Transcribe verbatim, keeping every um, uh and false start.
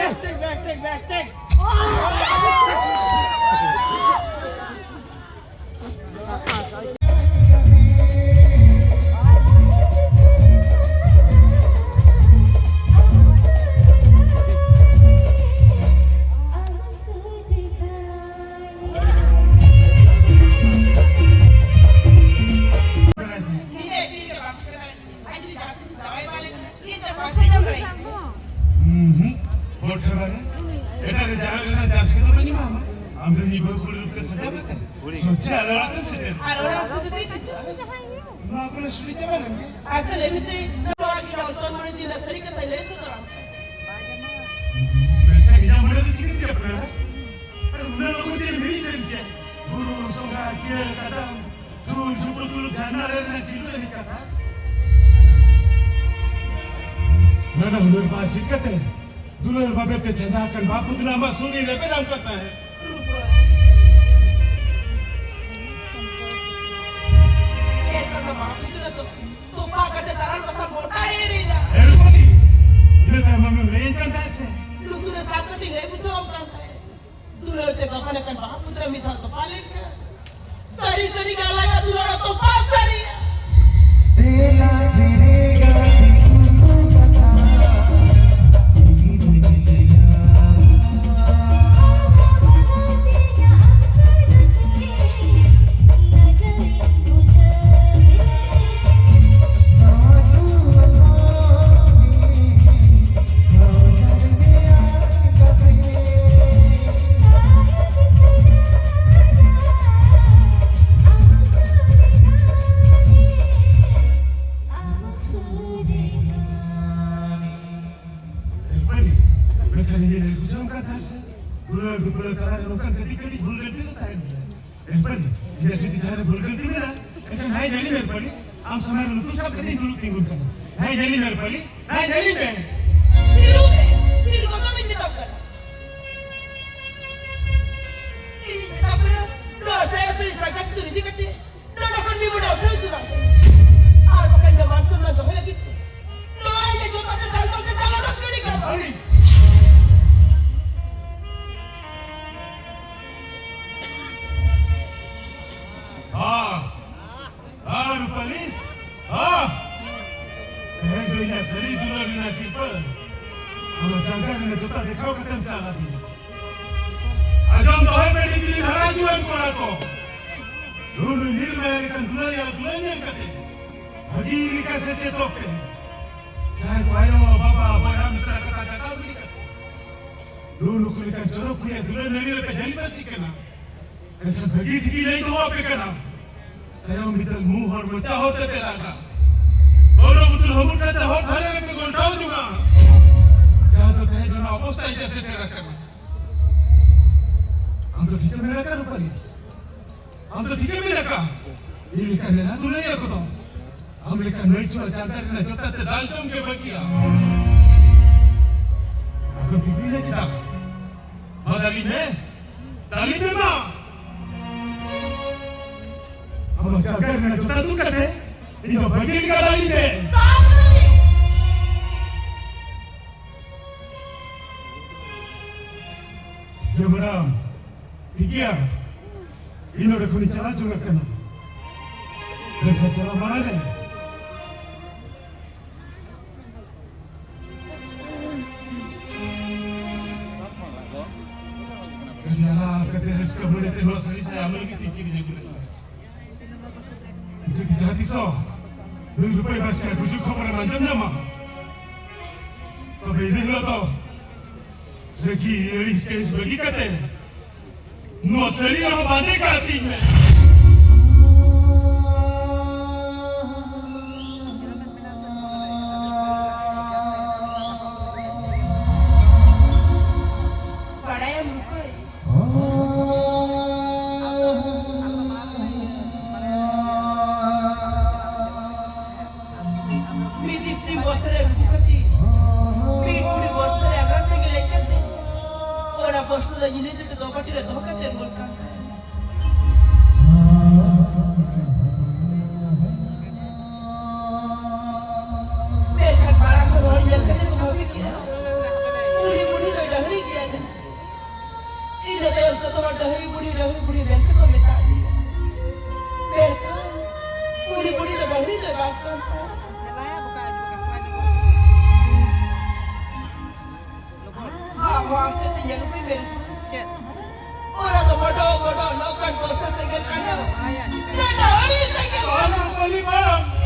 Take back, take back, take. ᱦᱩᱸ, ᱦᱩᱸ᱾ ᱵᱚᱞ ᱠᱷᱮᱞ ᱵᱟᱲᱟ᱾ ᱮᱴᱟᱜ ᱨᱮ ᱡᱟᱦᱟᱸ ᱨᱮᱱᱟᱜ ᱪᱟᱱᱥ ᱠᱚᱫᱚ ᱵᱟᱹᱧ ᱮᱢᱟᱢᱟ᱾ ᱟᱢ ᱫᱚ ᱤᱧ ᱵᱟᱹᱦᱩ ᱠᱩᱲᱤ ᱨᱩᱯ ᱛᱮ ᱥᱟᱡᱟᱣ ᱠᱟᱛᱮ ᱥᱚᱡᱷᱮ ᱟᱞᱮ ᱚᱲᱟᱜ ᱛᱮᱢ ᱥᱮᱴᱮᱨ᱾ ᱟᱨ ᱚᱲᱟᱜ ᱛᱮᱫᱚ ᱛᱤᱥ ᱦᱤᱡᱩᱜᱼᱟ? ᱱᱚᱣᱟ ᱠᱚᱞᱮ ᱥᱩᱲᱤ ᱪᱟᱵᱟ ᱞᱮᱱ ᱜᱮ᱾ ᱟᱪᱪᱷᱟ, ᱞᱟᱹᱭ ᱢᱮᱥᱮ, ᱱᱚᱣᱟ ᱜᱮ ᱦᱚᱲ ᱠᱚ ᱢᱚᱱᱮ ᱡᱤᱣᱤ ᱨᱮᱱᱟᱜ ᱥᱟᱹᱨᱤ ᱠᱟᱛᱷᱟᱭ ᱞᱟᱹᱭ ᱥᱚᱫᱚᱨᱟᱢ᱾ ᱢᱮᱱᱠᱷᱟᱱ ᱤᱧᱟᱹᱜ ᱢᱚᱱᱮ ᱫᱚ ᱪᱤᱠᱟᱹᱛᱮ ᱟᱯᱱᱟᱨᱟ? ᱟᱨ ᱩᱱᱟᱹᱜ ᱞᱚᱜᱚᱱ ᱪᱮᱫ ᱮᱢ ᱦᱤᱲᱤᱧ ᱥᱟᱹᱨᱤ ᱠᱮᱫᱟ? ᱵᱩᱨᱩ, ᱥᱚᱸᱜᱷᱟ, ᱠᱤᱭᱟᱹ, ᱠᱟᱫᱟᱢ, ᱫᱷᱩᱞ, ᱡᱷᱩᱯᱲᱩ, ᱫᱩᱞᱩᱵ, ᱡᱷᱟᱨᱱᱟ ᱨᱮ ᱨᱮᱱᱟᱜ ᱜᱤᱞᱩ ᱮᱱᱮᱡ ᱠᱟᱛᱷᱟ᱾ ᱱᱟᱱᱟ ᱦᱩᱱᱟᱹᱨ ᱵᱟᱦᱟ ᱥᱤᱫ ᱠᱟᱛᱮ, ᱫᱩᱞᱟᱹᱲ ᱵᱟᱵᱮᱨ ᱛᱮ ᱪᱟᱸᱫᱟ ᱟᱠᱟᱱ ᱵᱟᱯᱩᱫᱱᱟ ᱟᱢᱟᱜ ᱥᱩᱨ ᱨᱮ ᱨᱮᱵᱮᱫ ᱟᱢ ᱠᱟᱛᱷᱟ᱾ ᱮᱱᱠᱷᱟᱱ ᱫᱚ ᱵᱟᱯᱩᱫᱱᱟ ᱫᱚ ᱛᱚᱯᱟ ᱠᱟᱛᱮ ᱫᱟᱨᱟᱱ ᱵᱟᱥᱟ ᱜᱚᱴᱟ ᱮᱨ ᱮᱱᱟ᱾ ᱮᱨ ᱵᱟᱹᱞᱤ, ᱤᱱᱟᱹ ᱛᱟᱭᱚᱢ ᱟᱢᱮᱢ ᱞᱟᱹᱭᱟᱹᱧ ᱠᱟᱱ ᱛᱟᱦᱮᱸ ᱥᱮ? ᱞᱩᱛᱩᱨ ᱨᱮ ᱥᱟᱵ ᱠᱟᱛᱮᱧ ᱞᱟᱹᱭ ᱵᱩᱡᱷᱟᱹᱣᱟᱢ ᱠᱟᱱ ᱛᱟᱦᱮᱸ᱾ ᱫᱩᱞᱟᱹᱲ ᱛᱮ ᱜᱟᱵᱟᱱ ᱟᱠᱟᱱ ᱵᱟᱦᱟ ᱯᱩᱛᱨᱟᱹ ᱢᱤᱫ ᱫᱷᱟᱣ ᱛᱚᱯᱟ ᱞᱮᱱᱠᱷᱟᱱ ᱥᱟᱹᱨᱤ ᱥᱟᱹᱨᱤ ᱜᱮ ᱟᱞᱟᱝᱟᱜ ᱫᱩᱞᱟᱹᱲ ᱛᱚᱯᱟ ᱥᱟᱹᱨᱤᱜᱼᱟ᱾ ᱨᱩᱯᱟᱹᱞᱤ, ᱢᱮᱱᱠᱷᱟᱱ ᱤᱧ ᱞᱟᱹᱭ ᱵᱩᱡᱷᱟᱹᱣ ᱠᱟᱱ ᱛᱟᱦᱮᱸ ᱥᱮ, ᱫᱩᱞᱟᱹᱲ ᱫᱩᱯᱲᱟᱹᱲ ᱛᱟᱞᱟ ᱨᱮ ᱱᱚᱝᱠᱟᱱ ᱠᱟᱹᱴᱤᱡ ᱠᱟᱹᱴᱤᱡ ᱵᱷᱩᱞ ᱜᱟᱹᱞᱛᱤ ᱫᱚ ᱛᱟᱦᱮᱱ ᱜᱮᱭᱟ᱾ ᱨᱩᱯᱟᱹᱞᱤ, ᱤᱧᱟᱹᱜ ᱡᱩᱫᱤ ᱡᱟᱦᱟᱸ ᱨᱮ ᱵᱷᱩᱞ ᱜᱟᱹᱞᱛᱤ ᱢᱮᱱᱟᱜᱼᱟ, ᱮᱱᱠᱷᱟᱱ ᱦᱟᱭ ᱧᱮᱞᱤᱧ ᱢᱮ ᱨᱩᱯᱟᱹᱞᱤ, ᱟᱢ ᱥᱟᱢᱟᱝ ᱨᱮ ᱞᱩᱛᱩᱨ ᱥᱟᱵ ᱠᱟᱛᱮᱧ ᱫᱩᱲᱩᱵ ᱛᱤᱸᱜᱩᱱ ᱠᱟᱱᱟ᱾ ᱦᱟᱭ ᱧᱮᱞᱤᱧ ᱢᱮ ᱨᱩᱯᱟᱹᱞᱤ, ᱦᱟᱭ ᱧᱮᱞᱤᱧ ᱢᱮ᱾ ᱛᱤᱨᱩ, ᱛᱤᱨᱩ ᱠᱚᱫᱚ ᱵᱟᱹᱧ ᱢᱮᱛᱟᱢ ᱠᱟᱱᱟ᱾ ᱤᱧ ᱢᱮᱛᱟᱢ ᱠᱟᱱᱟ, ᱱᱚᱣᱟ ᱥᱟᱭᱟ ᱥᱟᱹᱲᱤ ᱥᱟᱸᱜᱷᱟ ᱥᱤᱸᱫᱩᱨ ᱤᱫᱤ ᱠᱟᱛᱮ ᱱᱚᱰᱮ ᱠᱷᱚᱱ ᱢᱤᱫ ᱢᱚᱱᱮ ᱩᱴᱷᱟᱹᱣ ᱪᱟᱞᱟᱜ ᱢᱮ᱾ ᱟᱨ ᱵᱟᱠᱷᱟᱱ ᱫᱚ ᱢᱟᱱ ᱥᱚᱱᱢᱟᱱ ᱫᱚᱦᱚ ᱞᱟᱹᱜᱤᱫ ᱛᱮ ᱱᱚᱣᱟ ᱤᱧᱟᱹᱜ ᱡᱚᱛᱚ ᱛᱮ ᱫᱟᱞ ᱵᱚᱞ ᱛᱮ ᱫᱟᱞ ᱚᱰᱚᱠ ᱜᱤᱰᱤ ᱠᱟᱜ ᱢᱮ᱾ ᱟᱹᱰᱤ ᱚᱱᱟ ᱡᱟᱸᱜᱟ ᱨᱮᱱᱟᱜ ᱡᱚᱛᱟ ᱫᱮᱠᱷᱟᱣ ᱠᱟᱛᱮᱢ ᱪᱟᱞᱟᱣ ᱫᱤᱧᱟ᱾ ᱟᱸᱡᱚᱢ ᱫᱚᱦᱚᱭ ᱯᱮ, ᱱᱤᱛ ᱨᱤᱱ ᱦᱟᱨᱟ ᱡᱩᱣᱟᱹᱱ ᱠᱚᱲᱟ ᱠᱚ᱾ ᱱᱩᱱᱩ ᱱᱤᱨᱢᱟᱭᱟ ᱞᱮᱠᱟᱱ ᱫᱩᱞᱟᱹᱲᱤᱭᱟᱹ ᱫᱩᱞᱟᱹᱲ ᱧᱮᱞ ᱠᱟᱛᱮ ᱵᱷᱟᱹᱜᱤ ᱞᱮᱠᱟ ᱥᱮᱪᱮᱫᱚᱜ ᱯᱮ᱾ ᱡᱟᱦᱟᱸᱭ ᱠᱚ ᱟᱭᱳ, ᱵᱟᱵᱟ, ᱵᱚᱭᱦᱟ, ᱢᱤᱥᱨᱟ ᱠᱟᱛᱷᱟ ᱡᱟᱠᱟᱢ ᱜᱤᱰᱤ ᱠᱟᱛᱮ ᱱᱩᱱᱩ ᱠᱚ ᱞᱮᱠᱟᱱ ᱪᱚᱨᱚᱠ ᱠᱩᱲᱤᱭᱟᱜ ᱫᱩᱞᱟᱹᱲ ᱱᱟᱹᱲᱤ ᱨᱮᱯᱮ ᱡᱟᱹᱞᱤ ᱯᱟᱹᱥᱤ ᱠᱟᱱᱟ᱾ ᱮᱱᱠᱷᱟᱱ ᱵᱷᱟᱹᱜᱤ ᱴᱷᱤᱠ ᱤᱧ ᱞᱟᱹᱭ ᱫᱚᱦᱚ ᱟᱯᱮ ᱠᱟᱱᱟ, ᱛᱟᱭᱚᱢ ᱵᱤᱫᱟᱹᱞ ᱢᱩ ᱦᱚᱲ ᱢᱚᱪᱟ ᱦᱚᱲ ᱛᱮᱯᱮ ᱨᱟᱜᱟ᱾ ᱦᱚᱨᱚ ᱵᱩᱛᱩᱞ ᱦᱟᱹᱢᱩᱫ ᱠᱟᱛᱮ ᱦᱚᱨ ᱫᱷᱟᱨᱮ ᱨᱮᱯᱮ ᱜᱚᱞᱴᱟᱣ ᱡᱚᱝᱟ᱾ ᱡᱟᱦᱟᱸ ᱫᱚ ᱛᱮᱦᱮᱧ ᱚᱱᱟ ᱚᱵᱚᱥᱛᱟ ᱤᱧ ᱥᱮᱴᱮᱨ ᱟᱠᱟᱱᱟ᱾ ᱟᱢ ᱫᱚ ᱴᱷᱤᱠᱮᱢ ᱢᱮᱱ ᱟᱠᱟᱫ ᱨᱩᱯᱟᱞᱤ, ᱟᱢ ᱫᱚ ᱴᱷᱤᱠᱮᱢ ᱢᱮᱱ ᱟᱠᱟᱫ᱾ ᱤᱧ ᱞᱮᱠᱟ ᱨᱮᱱᱟᱜ ᱫᱩᱞᱟᱹᱲᱤᱭᱟᱹ ᱠᱚᱫᱚ ᱟᱢ ᱞᱮᱠᱟ ᱱᱟᱹᱭ ᱪᱩᱣᱟᱹ ᱪᱟᱸᱫᱟ ᱨᱮᱱᱟᱜ ᱡᱚᱛᱟ ᱛᱮ ᱫᱟᱞ ᱡᱚᱢ ᱜᱮ ᱵᱟᱹᱜᱤᱭᱟ᱾ ᱟᱫᱚ ᱴᱷᱤᱠ ᱤᱧ ᱞᱟᱹᱭ ᱠᱮᱫᱟ᱾ ᱢᱟ ᱫᱟᱞᱤᱧ ᱢᱮ, ᱫᱟᱞᱤᱧ ᱢᱮ ᱢᱟ᱾ ᱟᱢᱟᱜ ᱪᱟᱠᱟ ᱨᱮᱱᱟᱜ ᱡᱩᱛᱟ ᱛᱩᱫ ᱠᱟᱛᱮ ᱤᱧ ᱫᱚ ᱵᱷᱟᱹᱜᱤ ᱞᱮᱠᱟ ᱫᱟᱞᱤᱧ ᱢᱮ᱾ ᱤᱭᱟᱹ ᱢᱮᱰᱟᱢ, ᱴᱷᱤᱠ ᱜᱮᱭᱟ, ᱤᱧ ᱱᱚᱰᱮ ᱠᱷᱚᱱᱤᱧ ᱪᱟᱞᱟᱣ ᱡᱚᱝ ᱠᱟᱱᱟ᱾ ᱢᱮᱱᱠᱷᱟᱱ ᱪᱟᱞᱟᱣ ᱢᱟᱲᱟᱝ ᱨᱮ ᱟᱹᱰᱤ ᱟᱞᱟᱜ ᱠᱟᱛᱮ ᱨᱟᱹᱥᱠᱟᱹ ᱢᱚᱱᱮ ᱛᱮ ᱱᱚᱣᱟ ᱥᱟᱹᱲᱤ ᱥᱟᱭᱟ ᱟᱢ ᱞᱟᱹᱜᱤᱫ ᱛᱤᱧ ᱠᱤᱨᱤᱧ ᱟᱹᱜᱩ ᱞᱮᱫᱟ᱾ ᱡᱩᱫᱤ ᱡᱟᱦᱟᱸ ᱛᱤᱥᱚᱜ ᱱᱩᱭ ᱨᱩᱯᱟᱹᱭ ᱵᱟᱥᱠᱮᱭᱟᱜ ᱜᱩᱡᱩᱜ ᱠᱷᱚᱵᱚᱨᱮᱢ ᱟᱸᱡᱚᱢ ᱧᱟᱢᱟ, ᱛᱚᱵᱮ ᱤᱱᱟᱹ ᱦᱤᱞᱳᱜ ᱫᱚ ᱨᱟᱹᱜᱤ ᱟᱹᱲᱤᱥ ᱠᱟᱹᱦᱤᱥ ᱵᱟᱹᱜᱤ ᱠᱟᱛᱮ ᱱᱚᱣᱟ ᱥᱟᱹᱲᱤ ᱨᱮᱦᱚᱸ ᱵᱟᱸᱫᱮ ᱠᱟᱜ ᱛᱤᱧ ᱢᱮ᱾ ᱵᱟᱲᱟᱭᱟᱢ ᱨᱩᱯᱟᱹᱭ, ᱢᱤᱫ ᱫᱤᱥᱤ ᱵᱚᱥ ᱨᱮ ᱟᱹᱜᱩ ᱠᱟᱛᱮ, ᱢᱤᱫ ᱠᱩᱲᱤ ᱵᱚᱥ ᱨᱮ ᱟᱜᱽᱨᱟ ᱥᱮᱸᱜᱮᱞ ᱦᱮᱡ ᱠᱟᱛᱮ, ᱚᱱᱟ ᱵᱚᱥ ᱫᱚ ᱧᱤᱫᱟᱹ ᱛᱮᱫᱚ ᱵᱟᱹᱴᱤ ᱨᱮ ᱫᱚᱦᱚ ᱠᱟᱛᱮ ᱨᱩᱣᱟᱹᱲ ᱠᱟᱱ ᱛᱟᱦᱮᱸᱱᱟ᱾ ᱢᱮᱱᱠᱷᱟᱱ ᱯᱟᱲᱟ ᱠᱚ ᱦᱚᱲ ᱧᱮᱞ ᱠᱟᱛᱮ ᱠᱚ ᱵᱷᱟᱹᱵᱤ ᱠᱮᱜᱼᱟ, ᱩᱱᱤ ᱵᱩᱰᱷᱤ ᱫᱚᱭ ᱰᱟᱹᱦᱲᱤ ᱜᱮᱭᱟ ᱡᱟᱹᱱᱤᱡ᱾ ᱤᱱᱟᱹ ᱛᱟᱭᱚᱢ ᱥᱮᱫ ᱦᱚᱲ ᱰᱟᱹᱦᱲᱤ ᱵᱩᱰᱷᱤ, ᱰᱟᱹᱦᱲᱤ ᱵᱩᱰᱷᱤ ᱢᱮᱱᱛᱮ ᱠᱚ ᱢᱮᱛᱟ ᱫᱤᱧᱟ᱾ ᱢᱮᱱᱠᱷᱟᱱ ᱩᱱᱤ ᱵᱩᱰᱷᱤ ᱫᱚ ᱰᱟᱹᱦᱲᱤ ᱫᱚᱭ ᱵᱟᱝ ᱠᱟᱱ ᱛᱟᱦᱮᱸ᱾ ᱦᱚᱸ ᱟᱢ ᱛᱮ ᱧᱮᱞ ᱦᱩᱭ ᱞᱮᱱ᱾ ᱚᱱᱟ ᱫᱚ ᱵᱚᱰᱚ ᱵᱚᱰᱚ ᱱᱚᱝᱠᱟᱱ ᱯᱨᱚᱥᱮᱥ ᱛᱮᱜᱮ ᱠᱟᱱᱟ᱾ ᱱᱚᱰᱮ ᱟᱹᱰᱤ ᱛᱮᱜᱮ ᱟᱞᱚ ᱵᱟᱹᱞᱤ ᱵᱟᱝ᱾